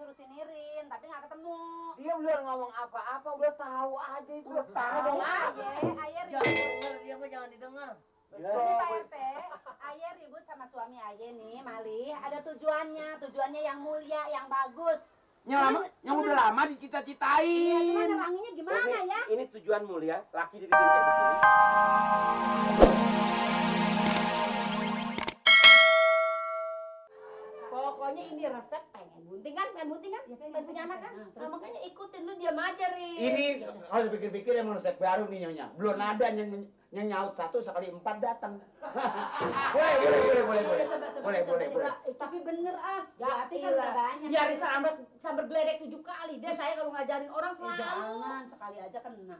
suruh sinirin, tapi nggak ketemu. Dia belum ngomong apa-apa, udah tahu aja itu. Udah tahu aja. Ayah Jangan ribut. denger, dia mah jangan didengar. Ini Pak RT, Ayah ribut sama suami Ayah nih, Malih. Ada tujuannya yang mulia, yang bagus. Yang udah lama dicita-citain. Iya, cuman neranginya gimana ya? Ini tujuan mulia, laki deketin kayak begini. Pokoknya ini resep pengen bunting kan? Ya pengen punya anak kan? Nah, makanya ikutin lu diam aja, Rin. Ini kalau dipikir-pikir emang resep baru nih Nyonya. Belum ada yang nyaut satu sekali 4 datang. Boleh. Tapi bener Berarti kan udah banyak. Biar sambar geledek 7 kali. Dia saya kalau ngajarin orang selalu. Jangan, sekali aja kena.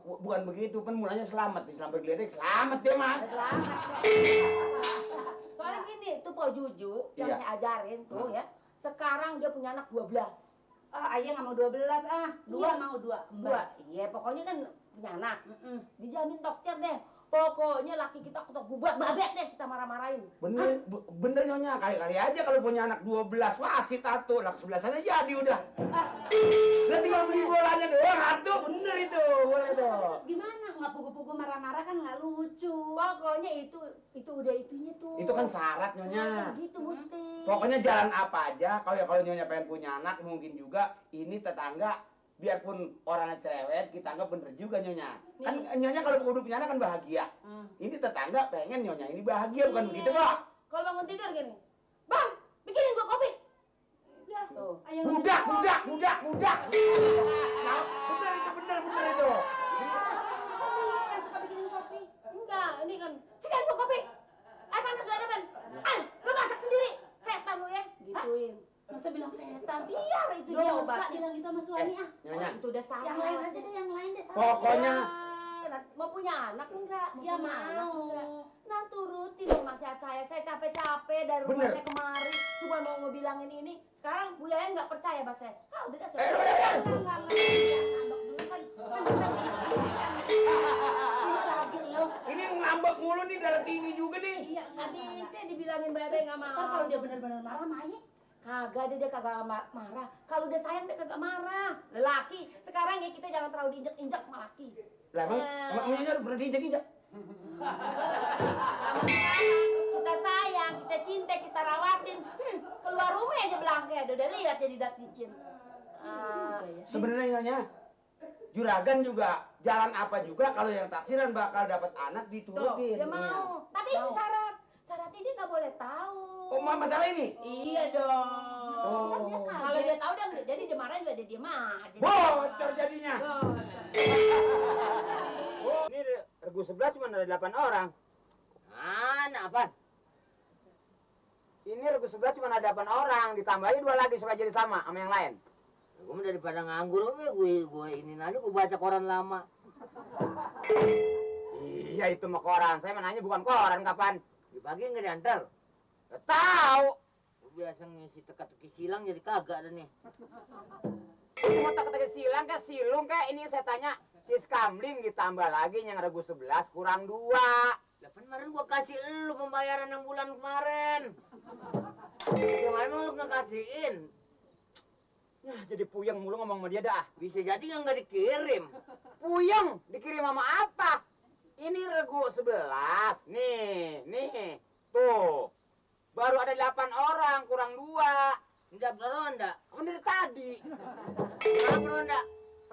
Bukan begitu, kan mulanya selamat di Selamat Geledek. Selamat dia mah. Selamat. Soalnya gini, tuh Pak Juju yang Iya. saya ajarin tuh ya. Sekarang dia punya anak 12. Ayah nggak mau 12 dua Iya. mau 2 Dua. Iya, pokoknya kan punya anak. Dijamin dokter deh. Pokoknya laki kita ketok bubat babet deh kita marah-marahin. Bener Nyonya, kali-kali aja kalau punya anak 12, wasit satu, anak 11 aja jadi udah. Udah tinggal beli bolanya doang, atu. Bener itu, boleh tuh. Terus gimana? Nggak pugu-pugu marah-marah kan nggak lucu. Pokoknya itu udah itunya tuh. Itu kan syarat Nyonya. Gitu mesti. Pokoknya jalan apa aja, kalau Nyonya pengen punya anak, mungkin juga ini tetangga, biarpun orangnya cerewet, kita anggap bener juga Nyonya. Kan Nyonya kalau udah punya anak kan bahagia. Ini tetangga pengen Nyonya ini bahagia, bukan begitu Pak? Kalau bangun tidur gini, Bang, bikinin gua kopi. Ya, Tuh. Budak. Nah, bener itu. Yang suka bikinin kopi. Enggak, ini kan sini gua kopi. Air panas udah ada, Ben. Lu masak sendiri. Setan lu ya. Gituin. Masa bilang setan? Biar itu dia Dosa obatnya. bilang gitu sama suami Nyonya, Itu udah salah. Yang lain aja deh, yang lain deh. pokoknya Mau punya anak enggak? Mau Dia punya anak mau. enggak? Nah turutin dong nasihat saya. Saya capek-capek dari rumah Bener. saya kemari. Cuma mau ngebilangin ini. Sekarang Bu Yaya nggak percaya sama saya. Udah kasih. Nggak ngambek dulu kan kita ini lagi lo. ini ngambek mulu nih, darah tinggi juga nih. Iya, nggak bisa dibilangin Bebe nggak mau. Ntar kalau dia benar-benar marah sama Ayah, Kagak, dia kagak marah. Kalau dia sayang dia kagak marah. Lelaki. Sekarang ya kita jangan terlalu diinjek-injek sama laki. Lah emang Nyonya udah pernah diinjak-injak? Kita sayang, kita cinta, kita rawatin. Keluar rumah aja belangke. Udah lihat jadi daticin. Sebenarnya Nyonya, juragan juga jalan apa juga kalau yang taksiran bakal dapat anak diturutin. Dia mau. Tapi syaratnya dia nggak boleh tahu. Oh, masalah ini? Iya dong. Oh. Kalau dia tahu dia jadi dia marah juga dia diem aja. Bocor jadinya. Ini regu sebelah cuma ada 8 orang. Apaan? Ini regu sebelah cuma ada 8 orang, ditambahin 2 lagi supaya jadi sama yang lain. Gue mah daripada nganggur, gue ini aja gue baca koran lama. Iya itu mah koran, saya menanya bukan koran kapan. Dibagi nggak diantar? Gak tahu. Gue biasa ngisi teka-teki silang jadi kagak ada nih. Ini mau teka-teki silang ke silung kayak ini saya tanya. Si Skamling ditambah lagi yang regu 11 kurang 2. Lah kemarin gue kasih lu pembayaran yang bulan kemarin. Gimana emang lu nggak kasihin? Nah, jadi puyeng mulu ngomong sama dia dah. Bisa jadi nggak dikirim. Puyeng dikirim sama apa? Ini regu 11. Nih. Tuh. Baru ada 8 orang, kurang 2. Enggak ronda. Bener tadi. Kenapa ronda?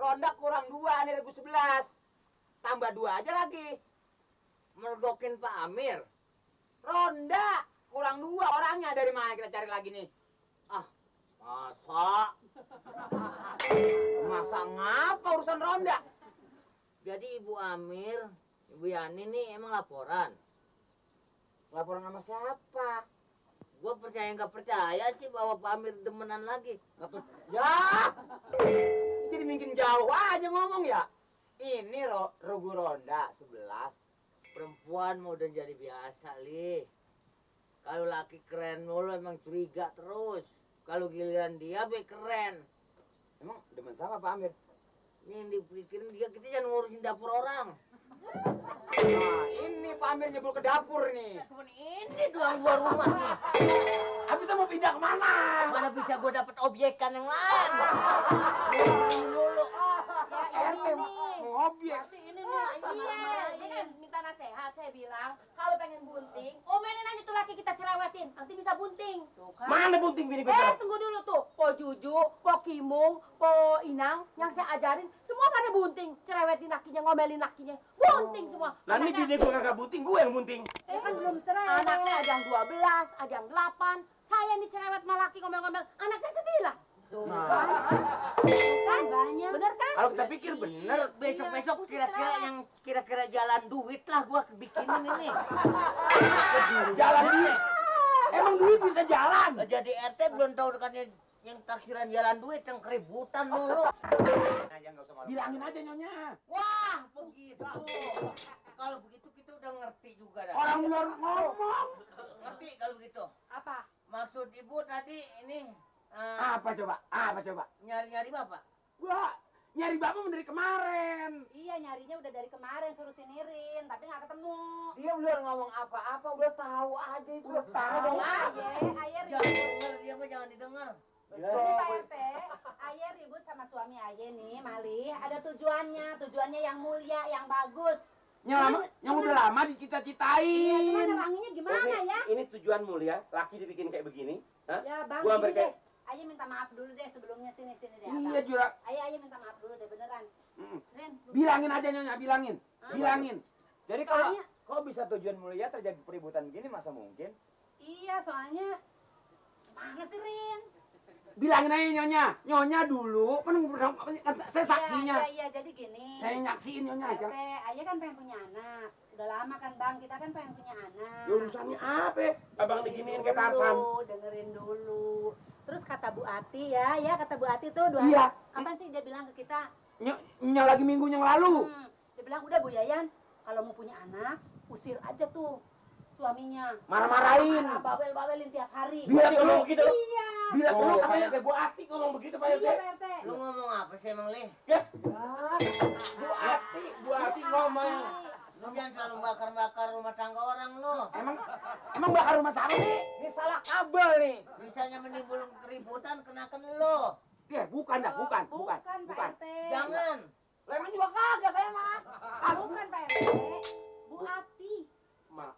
Ronda kurang 2, ini regu 11. Tambah 2 aja lagi. Mergokin Pak Amir. Ronda kurang 2 orangnya, dari mana kita cari lagi nih? Masa ngapa urusan ronda? Jadi Ibu Amir, Ibu Yani nih emang laporan. Laporan sama siapa? Gue percaya nggak percaya sih bahwa Pak Amir demenan lagi. Ya, jadi mungkin jauh aja ngomong ya. Ini regu ronda 11. Perempuan mau udah jadi biasa, Li. Kalau laki keren mulu emang curiga terus. Kalau giliran dia be keren. Emang demen sama Pak Amir? Ini yang dipikirin dia, kita jangan ngurusin dapur orang. Nah, ini Pak Amir nyebul ke dapur nih. Cuman ini doang luar rumah nih. Habis mau pindah kemana? Mana bisa gue dapet objekan yang lain? Dulu. Ya RT ini mau objek. Berarti ini nih, Iya, dia kan minta nasihat. Saya bilang, kalau pengen bunting, omelin aja tuh laki kita cerewetin. Nanti bisa bunting. Tuh kan. Mana bunting bini gue? Tunggu dulu tuh. Po Juju, Po Kimung, Po Inang, yang saya ajarin, semua pada bunting. Cerewetin lakinya, ngomelin lakinya. Bunting semua. Nah ini bini gue kagak bunting, gue yang bunting. kan belum cerai. Anaknya ada yang 12, ada yang 8. Saya nih cerewet sama laki ngomel-ngomel. Anak saya 9. Tuh kan banyak. Bener kan? Kalau kita pikir bener. Besok-besok kira-kira yang kira-kira jalan duit lah gua bikinin ini. Jalan duit. Emang duit bisa jalan? Jadi RT belum tahu kan yang taksiran jalan duit yang keributan mulu. Bilangin aja nyonya. Wah, begitu. Kalau begitu kita udah ngerti juga dah. Orang luar ngomong. Ngerti kalau begitu. Apa? Maksud ibu tadi ini Apa coba? Apa coba? nyari-nyari bapak. Gua nyari bapak dari kemarin. Iya nyarinya udah dari kemarin suruh sinirin, tapi nggak ketemu. Dia belum ngomong apa-apa, udah tahu aja itu. Udah tahu. Ayah Jangan ribut. denger, dia mah jangan didengar. Ini Pak RT, Ayah ribut sama suami Ayah nih, Malih. Ada tujuannya yang mulia, yang bagus. Yang udah lama Iya, dicita-citain. cuman wanginya gimana ya? Ini tujuan mulia, laki dibikin kayak begini. Hah? Ya bang, Gua gini hampir deh. kayak- Ayah minta maaf dulu deh sebelumnya sini deh. Iya Abang. Jura. Ayah minta maaf dulu deh beneran. Ren, Bilangin aja nyonya, bilangin. Bilangin. Jadi kalau Soalnya- kok bisa tujuan mulia terjadi peributan begini masa mungkin? Iya soalnya gimana sih Rin? Bilangin aja nyonya. Nyonya dulu kan saya saksinya. Iya, jadi gini. Saya nyaksiin nyonya aja. RT, Ayah kan pengen punya anak. Udah lama kan bang, kita kan pengen punya anak. Ya urusannya apa? Abang diginiin kayak Dengerin Tarzan. dulu, dengerin dulu. Terus kata Bu Ati ya kata Bu Ati tuh dua Iya. kapan sih dia bilang ke kita? Nyonya lagi minggu yang lalu. Dia bilang udah Bu Yayan, kalau mau punya anak, usir aja tuh suaminya. Marah-marahin. Bawel-bawelin tiap hari. Biar Dia ngomong begitu. Iya. Bila Oh, perlu Pak katanya RT, Bu Ati ngomong begitu Pak RT. Iya Pak RT. Lu ngomong apa sih emang, Lih? Ya. Bu Ati ngomong. Lu jangan selalu bakar-bakar rumah tangga orang lu. emang bakar rumah siapa sih? Ini salah kabel nih. Bisanya menimbulkan keributan kenakan lu. Ya, bukan dah, bukan. Bukan Pak RT. Jangan. Lemon juga kagak saya mah. Bukan Pak RT. Bu Ati.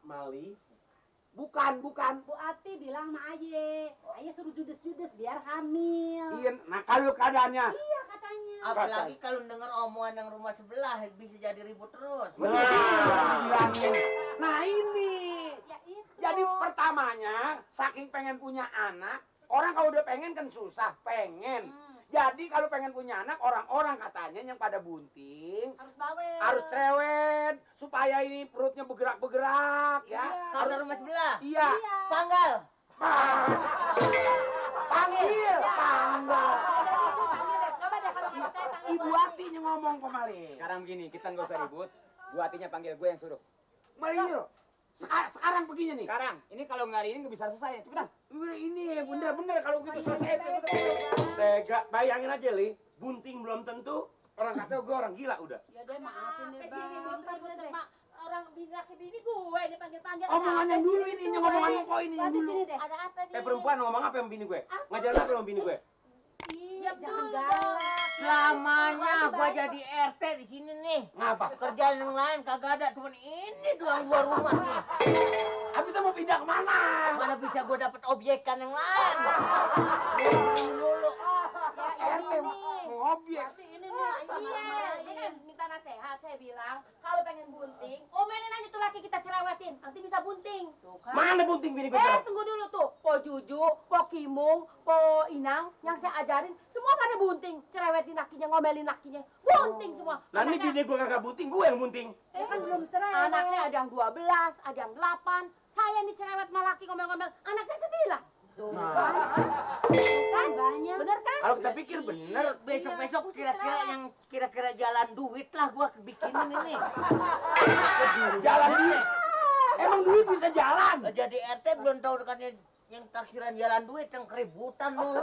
Mali. Bukan. Bu Ati bilang sama Aye. Aye suruh judes-judes biar hamil. Iya, nah kalau keadaannya. Iya katanya. Apalagi kalau denger omongan yang rumah sebelah bisa jadi ribut terus. Bilangin. Nah ini. Ya itu. Jadi pertamanya, saking pengen punya anak, orang kalau udah pengen kan susah, pengen. Jadi kalau pengen punya anak, orang-orang katanya yang pada bunting, Harus bawel. harus cerewet, supaya ini perutnya bergerak-bergerak, ya. Kata rumah sebelah. Iya. Panggal. Panggil. Coba deh kalau nggak percaya panggil Ibu Bu Ati. Ati yang ngomong kemarin. Sekarang begini, kita nggak usah ribut. Bu Atinya panggil gue yang suruh. Mari yuk. Sekarang begini nih. Sekarang, ini kalau nggak hari ini nggak bisa selesai. Cepetan. Ini bener-bener kalau gitu selesai. Tega, bayangin aja Li. Bunting belum tentu. Orang kata gue orang gila udah. Ya deh maafin deh Sampai sini bang. ribut deh, Mak. Orang laki bini gue ini panggil-panggil. Omongan yang dulu ini, yang omongan kok ini yang Batu dulu. sini deh. Ada apa nih? Perempuan ngomong apa yang bini gue? Ngajarin apa yang bini gue? Iya, Diam jangan dulu galak. Selamanya gua jadi RT di sini nih. Ngapa? Kerjaan yang lain kagak ada, cuman ini doang luar rumah nih. Habis mau pindah kemana? Mana bisa gua dapet objekan yang lain? Dulu. Ya RT ini. mau objek. Berarti ini nih. Iya, dia kan minta nasihat. Saya bilang, kalau pengen bunting, omelin aja tuh laki kita cerewetin. Nanti bisa bunting. Tuh kan. Mana bunting bini gue? Tunggu dulu tuh. Po Juju, Po Kimung, Po Inang, yang saya ajarin, semua pada bunting. Cerewetin lakinya, ngomelin lakinya. Bunting semua. Nah ini bini gue kagak bunting, gue yang bunting. Kan belum cerai. Anaknya ada yang 12, ada yang 8. Saya nih cerewet sama laki ngomel-ngomel. Anak saya 9. Tuh kan banyak. Bener kan? Kalau kita pikir bener. Besok-besok kira-kira yang kira-kira jalan duit lah gua bikinin ini. Jalan duit. Emang duit bisa jalan? Jadi RT belum tahu kan yang taksiran jalan duit yang keributan mulu.